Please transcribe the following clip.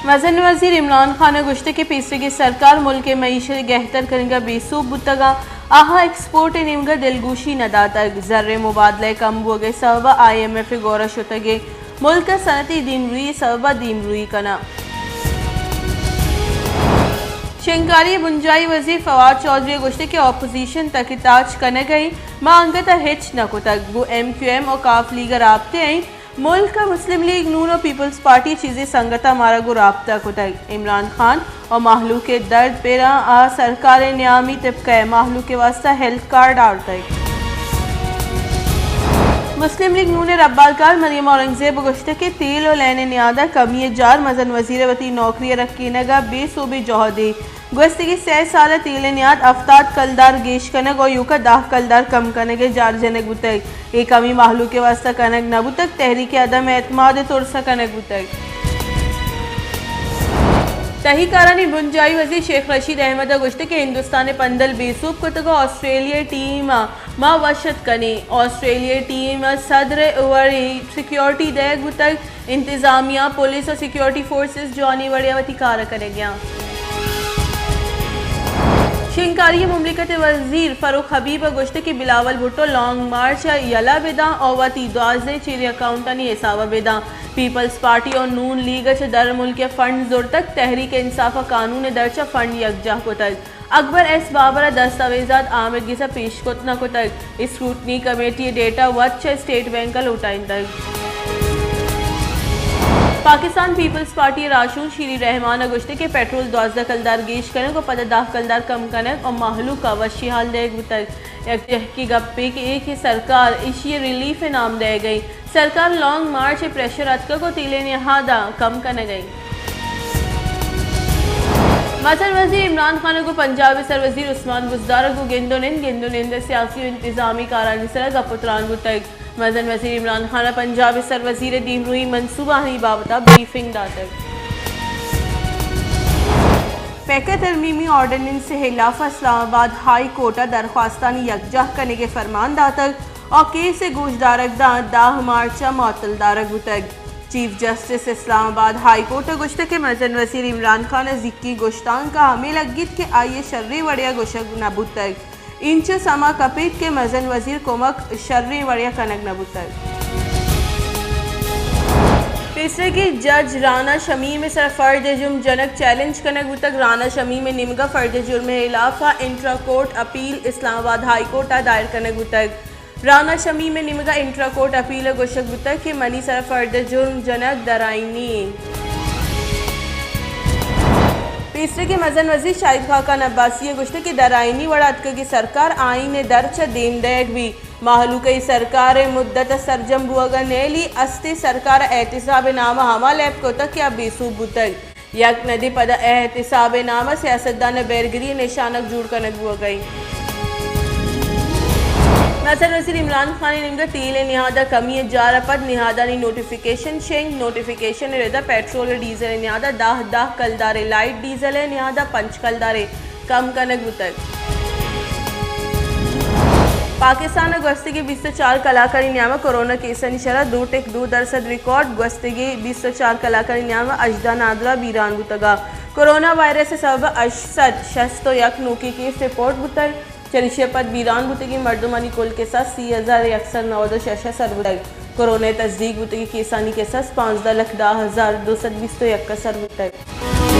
مزن وزیر عمران خان ءَ گوشتگ کہ پیسریگیں سرکار ملک ءِ معیشت ءِ گہتر کنگ ءَ بے سوب بوتگ ءُ آہاں ایکسپورٹ ءِ نیمگ ءَ دلگوشی نہ داتگ۔ زر ءِ مبادلہ ءِ کم بوگ ءِ سبب ءَ آئی ایم ایف ءِ گور ءَ شتگ ءُ ملک ءَ صنعتی دیمروئی ءِ سبب ءَ دیمروئی کناں۔ شنگکاری ءِ بنجاہی وزیر فواد چوہدری ءَ گوشتگ کہ اپوزیشن تک ءُ تاچ کنگ ءَ اِنت، ما انگت ءَ ہچ نہ کتگ، گوں ایم کیو ایم ءُ کاف لیگ ءَ رابطہ ءَ اِنت، ملک ءَ مسلم لیگ نون ءُ پیپلز پارٹی ءِ چیزے سنگت ءَ مارا گوں رابطہ کتگ۔ عمران خان ءُ مہلوک ءِ درد پر آں ءُ سرکار ءِ نیامی طبقہ ءَ مہلوک ءِ واستہ ہیلتھ کارڈ آورتگ۔ مسلم لیگ نون ءِ ربالکار مریم اورنگزیب ءَ گوشتگ کہ تیل ءُ لین ءِ نیاد ءَ کمی ءِ جار مزن وزیر ءِ وتی نوکری ءِ رکینگ ءَ بے سوبیں جہدے۔ گوستگیں سئے سال ءَ تیل ءِ نیاد ہفتاد کلدار گیش کنگ ءُ ایوک ءَ دہ کلدار کم کنگ ءِ جار جنگ بوتگ۔ اے کمی مہلوک ءِ واستہ کنگ نہ بوتگ، تحریک عدم اعتماد ءِ ترس ءَ کنگ بوتگ۔ تہی کارانی بنجاہی وزیر شیخ رشید احمد ءَ گوشتگ کہ ہندوستان ءِ پندل بے سوب کتگ ءُ آسٹریلیا ءِ ٹیم ءَ ما وش اتک کنیں۔ آسٹریلیا ءِ ٹیم ءَ صدر ءِ وڑیں سیکورٹی دئیگ بوتگ۔ انتظامیہ، پولیس ءُ سیکورٹی فورسز جوانیں وڑے ءَ وتی کار ءَ کنگ ءَ اَنت۔ شنگکاری ءِ مملکت ءِ وزیر فروخ حبیب ءَ گوشتگ کہ بلاول بھٹو لانگ مارچ ءَ یلہ بہ داں ءُ وتی دوازدہیں چیریں اکاؤنٹانی حساب ءَ بہ داں۔ پیپلز پارٹی ءُ نون لیگ ءَ چہ درملک ءَ فنڈ زرتگ، تحریک انصاف ءَ قانون ءِ درچ ءَ فنڈ یکجاہ کتگ۔ اکبر ایس بابر ءَ دستاویزات آمدگس ءَ پیش کت نہ کتگ۔ اسکروٹنی کمیٹی ءِ ڈیٹا وت چہ اسٹیٹ بینک ءَ لوٹائینتگ۔ پاکستان پیپلز پارٹی ءِ راہشون شیری رحمان ءَ گوشتگ کہ پٹرول دوازدہ کلدار گیش کنگ ءُ پدا دہ کلدار کم کنگ ءُ مہلوک ءَ وشی حال دئیگ بوتگ۔ یک چکیں گپے کہ اے کہ سرکار ایشی ءَ ریلیف ءِ نام دئیگ ءَ اِنت۔ سرکار لانگ مارچ ءِ پریشر اتکگ ءُ تیل ءِ نہاد ءَ کم کنگ ءَ اِنت۔ مزن وزیر عمران خان ءَ گوں پنجاب ءِ سروزیر عثمان بزدار ءَ گوں گند ءُ نند، گند ءُ نند ءِ سیاسی ءُ انتظامی کارانی سر ءَ گپ ءُ تران بوتگ۔ مزن وزیر عمران خان ءَ پنجاب ءِ سروزیر ءِ دیمروئی منصوبہ آنی بابت ءَ بریفنگ داتگ۔ پیکر ترمیمی آرڈیننس ءِ ہلاف ءَ اسلام آباد ہائی کورٹ ءَ درخواستانی یکجاہ کنگ ءِ فرمان داتگ ءُ کیس ءِ گوشدارگ داں دہ مارچ ءَ معطل دارگ بوتگ۔ چیف جسٹس اسلام آباد ہائی کورٹ ءَ گوشتگ کہ مزن وزیر عمران خان ءِ زیکیں گشتانک ءَ ہمے لگیت کہ آئی ءَ شریں وڑے ءَ گوشگ نہ بوتگ۔ اینچو سما کپیت کہ مزن وزیر کمک شریں وڑے ءَ کنگ نہ بوتگ۔ پیسریگیں جج رانا شمیم ءِ سر ءَ فرد جرم جنگ چیلنج کنگ بوتگ۔ رانا شمیم ءِ نیمگ ءَ فرد جرم ءِ ہلاف ءَ انٹرا کورٹ اپیل اسلام آباد ہائی کورٹ ءَ دائر کنگ بوتگ۔ رانا شمیم ءِ نیمگ ءَ انٹرا کورٹ اپیل ءَ گوشگ بوتگ کہ منی سر ءَ فرد جرم جنگ درآئینی اِنت۔ پیسریگیں مزن وزیر شاہد خاقان عباسی ءَ گوشتگ کہ درآئینی وڑ ءَ اتکگیں سرکار آئین ءِ درچ ءَ دیم دئیگ بیت۔ مہلوک ءَ اے سرکار ءِ مدت ءَ سرجم بوگ ءَ نیلی، استیں سرکار ءَ احتساب ءِ نام ءَ ہما لیب کتگ کہ آ بے سوب بوتگ۔ یک ندی پدا احتساب ءِ نام ءَ سیاستدان ءِ بیرگری ءِ نشانگ جوڑ کنگ بوگ ءَ اِنت۔ مزن وزیر عمران خان ءِ نیمگ ءَ تیل ءِ نہاد ءَ کمی ءِ جار ءَ پد نہادانی نوٹیفکیشن شنگ، نوٹیفکیشن ءِ رد ءَ پٹرول ءُ ڈیزل ءِ نہاد ءَ دہ دہ کلدارے، لائٹ ڈیزل ءِ نہاد ءَ پنچ کلدارے کم کنگ بوتگ۔ پاکستان ءَ گوستگیں بیست ءُ چار کلاکانی نیام ءَ کرونا کیسانی شرح دو ٹک دو درسد ریکارڈ، گوستگیں بیست ءُ چار کلاکانی نیام ءَ ہژدہ نادراہ بیران بوتگ ءُ کرونا وائرس ءِ سبب ءَ ہشت سد شست ءُ یک نوکیں کیس رپورٹ بوتگ۔ چریشی ءَ پد بیران بوتگیں مردمانی کل کساس سی ہزار یک سد نود ءُ شش ءَ سر بوتگ۔ کرونا ءِ تصدیق بوتگیں کیسانی کساس پانزدہ لکھ دہ ہزار دو سد بیست ءُ یک ءَ سر بوتگ۔